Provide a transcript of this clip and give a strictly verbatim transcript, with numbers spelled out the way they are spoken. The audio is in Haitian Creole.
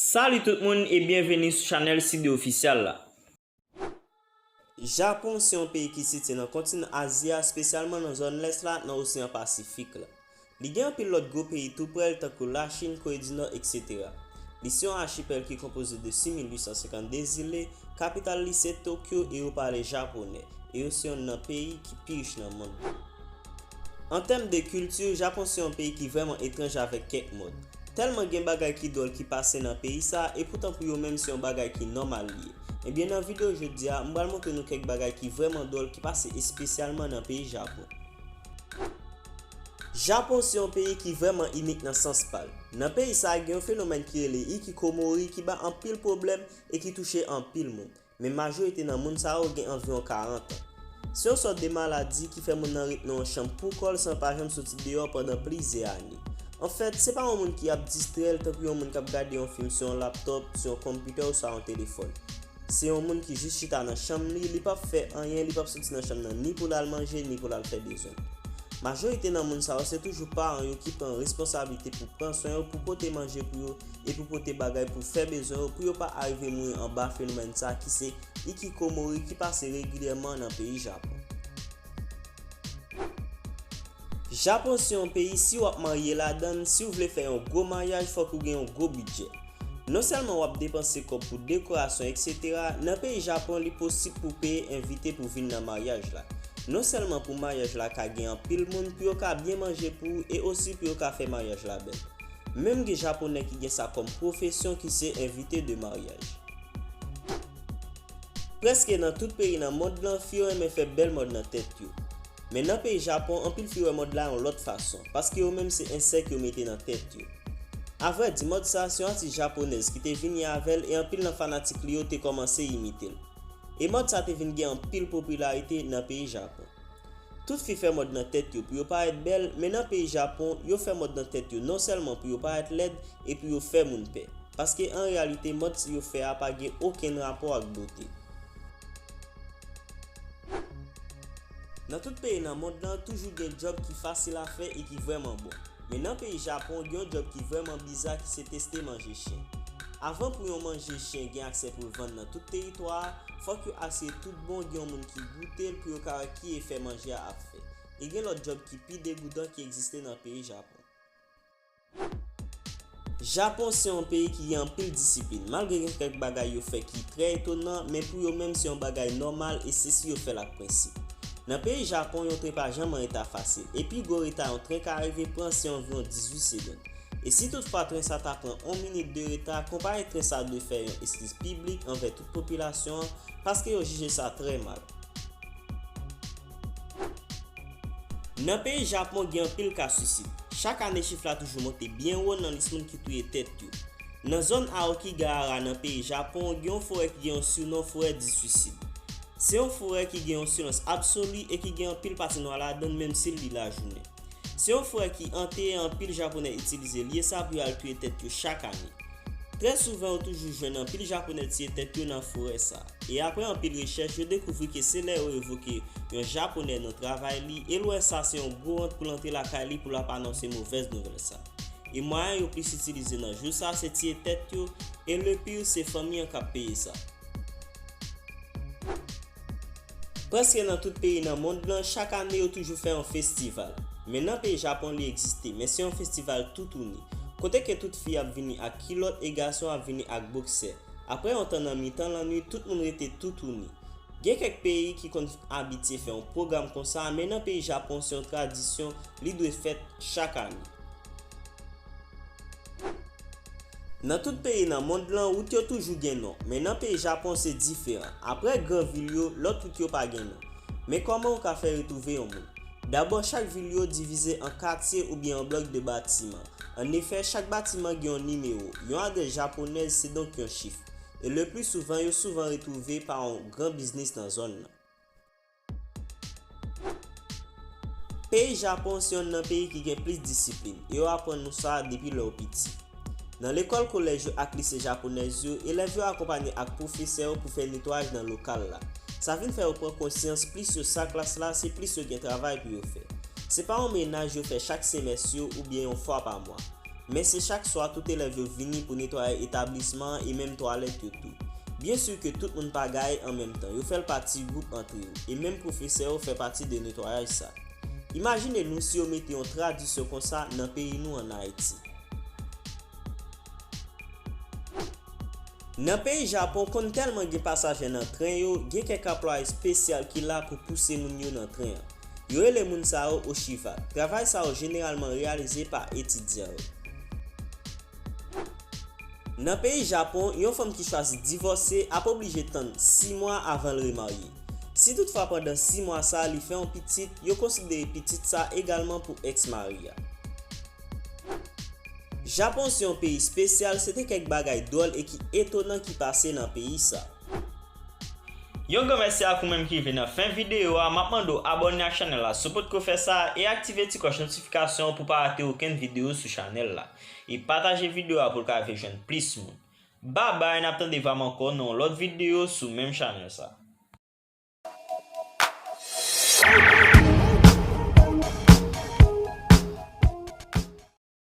Salut tout moun e byenveni sou chanèl Side Ofisyal la. Japon se yon peyi ki sitiye nan kontinan Azi a, espesyalman nan zòn lès la, nan Oseyan Pasifik la. Li gen anpil lòt gwo peyi tou prè l, tankou Lachin, Kore di Nò, etsetera. Li se yon achipèl ki konpoze de sis mil uit san senkannde zile, kapital li se Tokyo e yo pale japonè, e yo se yonn nan peyi ki pi rich nan mond lan. An tèm de kilti, Japon se yon peyi ki vrèman etranj avèk kèk mòd. Tèlman gen bagay ki dwòl ki pase nan peyi sa, epoutan pou yo menm se yon bagay ki nòmal li ye. Ebyen, nan videyo jodi a, m pral montre nou kèk bagay ki vrèman dwòl ki pase espesyalman nan peyi Japon. Japon se yon peyi ki vrèman inik nan sans pa l. Nan peyi sa, gen yon fenomèn ki rele hikikomori ki bay anpil pwoblèm e ki touche anpil moun. Men majorite nan moun sa yo gen anviwon karant an. Se yon sòt de maladi ki fè moun nan ret nan yon chanm pou kò l san pa janm soti deyò pandan plizyè ane. Anfèt, se pa yon moun ki ap distrè l tankou yon moun k ap gade yon fim sou yon laptòp, sou yon konpitè oswa yon telefòn. Se yon moun ki jis chita nan chanm li, li p ap fè anyen, li p ap soti nan chanm nan ni pou l al manje, ni pou l al fè bezwen l. Majorite nan moun sa yo se toujou paran yo ki pran responsablite pou pran swen yo, pou pote manje pou yo, e pou pote bagay pou fè bezwen yo, pou yo pa arive mouri anba fenomèn sa ki se hikikomori ki pase regilyèman nan peyi Japon. Japon se yon peyi, si w ap marye ladan l, si w vle fè yon gwo maryaj, fòk ou gen yon gwo bidjè. Non sèlman w ap depanse kòb pou dekorasyon, etsetera, nan peyi Japon, li posib pou w peye envite pou vin nan maryaj la. Non sèlman pou maryaj la ka gen anpil moun, pou yo ka byen manje pou ou e osi pou yo ka fè maryaj la bèl. Menm gen Japonè ki gen sa kòm pwofesyon ki se envite de maryaj. Prèske nan tout peyi nan mond lan, fi yo renmen fè bèl mòd nan tèt yo. Men nan peyi Japon, anpil fi wè mòd la yon lòt fason, paske yo menm se ensèk yo mete nan tèt yo. Avrèdi, mòd sa se yon atis japonèz ki te vini avè l e anpil nan fanatik li yo te kòmanse imite l. E mòd sa te vin gen anpil popilarite nan peyi Japon. Tout fi fè mòd nan tèt yo pou yo parèt bèl, men nan peyi Japon, yo fè mòd nan tèt yo non sèlman pou yo parèt lèd e pou yo fè moun pè. Paske an reyalite, mòd yo fè a pa gen okenn rapò ak bote. Nan tout peyi nan mond lan, toujou gen djòb ki fasil a fè e ki vrèman bon. Men nan peyi Japon, gen yon djòb ki vrèman biza ki se teste manje chen. Avan pou yon manje chen gen aksè pou l vann nan tout teritwa a, fòk yo asire tout bon gen yon moun ki goute l pou yo ka wè ki efè manje a ap fè. E gen lòt djòb ki pi degoutan ki egziste nan peyi Japon. Japon se yon peyi ki gen anpil disiplin. Malgre gen kèk bagay yo fè ki trè etonan, men pou yo menm se yon bagay nòmal e se si yo fè l ak prensip. Nan peyi Japon, yon tren pa janm an reta fasil, e pi gwo reta yon tren ka rive pran se anviwon dizuit segonn. E si toutfwa tren sa ta pran yon minit de reta, konpayi tren sa dwe fè yon eskiz piblik anvè tout popilasyon an, paske yo jije sa trè mal. Nan peyi Japon, gen anpil ka suisid. Chak ane, chif la toujou monte byen wo nan lis moun ki touye tèt yo. Nan zòn Aokigahara, nan peyi Japon, gen yon forè ki gen yon sinon forè di suisid. Se yon forè ki gen yon silans absoli e ki gen anpil patinwa ladan l, menm si l li lajounen. Se yon forè ki ante e anpil Japonè itilize lye sa pou y al touye tèt yo chak ane. Trè souvan, yo toujou jwenn anpil Japonè tiye tèt yo nan forè sa. E apre anpil rechèch, yo dekouvri ke se lè yo revoke yon Japonè nan travay li, e l wè sa se yon gwo wont pou l antre lakay li pou l ap anonse movèz nouvèl sa. E mwayen yo plis itilize nan jou sa se tiye tèt yo, e le pire se fanmi an k ap peye sa. Prèske nan tout peyi nan mond lan, chak ane yo toujou fè yon festival. Men nan peyi Japon li egziste, men se yon festival toutouni, kote ke tout fi ap vini ak kilòt e gason ap vini ak boksè. Apre yon tan nan mitan lannwit, tout moun rete toutouni. Gen kèk peyi ki konn abitye fè yon pwogram konsa, men nan peyi Japon se yon tradisyon, li dwe fèt chak ane. Nan tout peyi nan mond lan, wout yo toujou gen non, men nan peyi Japon se diferan. Apre gran vil yo, lòt wout yo pa gen non. Men kòman ou ka fè retwouve yon moun? Dabò, chak vil yo divize an katye oubyen an blòk de batiman. Annefè, chak batiman gen yon nimewo, yon adrès japonèz, se donk yon chif. E le pli souvan, yo souvan retwouve pa yon gran biznis nan zòn nan. Peyi Japon se yonn nan peyi ki gen plis disiplin, e yo aprann nou sa depi lè w piti. Nan lekòl, kolèj yo ak lise japonèz yo, elèv yo akonpanye ak pwofesè yo pou fè netwayaj nan lokal la. Sa vin fè yo pran konsyans, plis yo sa klas la, se plis yo gen travay pou yo fè. Se pa yon mennaj yo fè chak semès yo oubyen yon fwa pa mwa. Men se chak swa tout elèv yo vini pou netwaye etablisman an e menm twalèt yo tou. Byen si ke tout moun pa gaye an menm tan, yo fè l pa ti gwoup antre yo, e menm pwofesè yo fè pati de netwayaj sa. Imajine nou si yo mete yon tradisyon konsa nan peyi nou ann Ayiti. Nan peyi Japon, konn tèlman gen pasaje nan tren yo, gen kèk anplwaye espesyal ki la pou pouse moun yo nan tren an. Yo rele moun sa yo oshiva. Travay sa yo jeneralman reyalize pa etidyan yo. Nan peyi Japon, yon fanm ki chwazi divòse ap oblije tann sis mwa avan l remarye. Si toutfwa pandan sis mwa sa a li fè yon pitit, yo konsidere pitit sa egalman pou èks mari a. Japon se yon peyi espesyal, se te kèk bagay dwòl e ki etonan ki pase nan peyi sa. Yon gran mèsi ak ou menm ki rive nan fen videyo a, m ap mande w abòne ak chanèl la si w potko fè sa e aktive ti klòch notifikasyon an pou pa rate okenn videyo sou chanèl la. E pataje videyo a pou l ka rive jwenn plis moun. Babay, n ap tande va m ankò nan yon lòt videyo sou menm chanèl sa.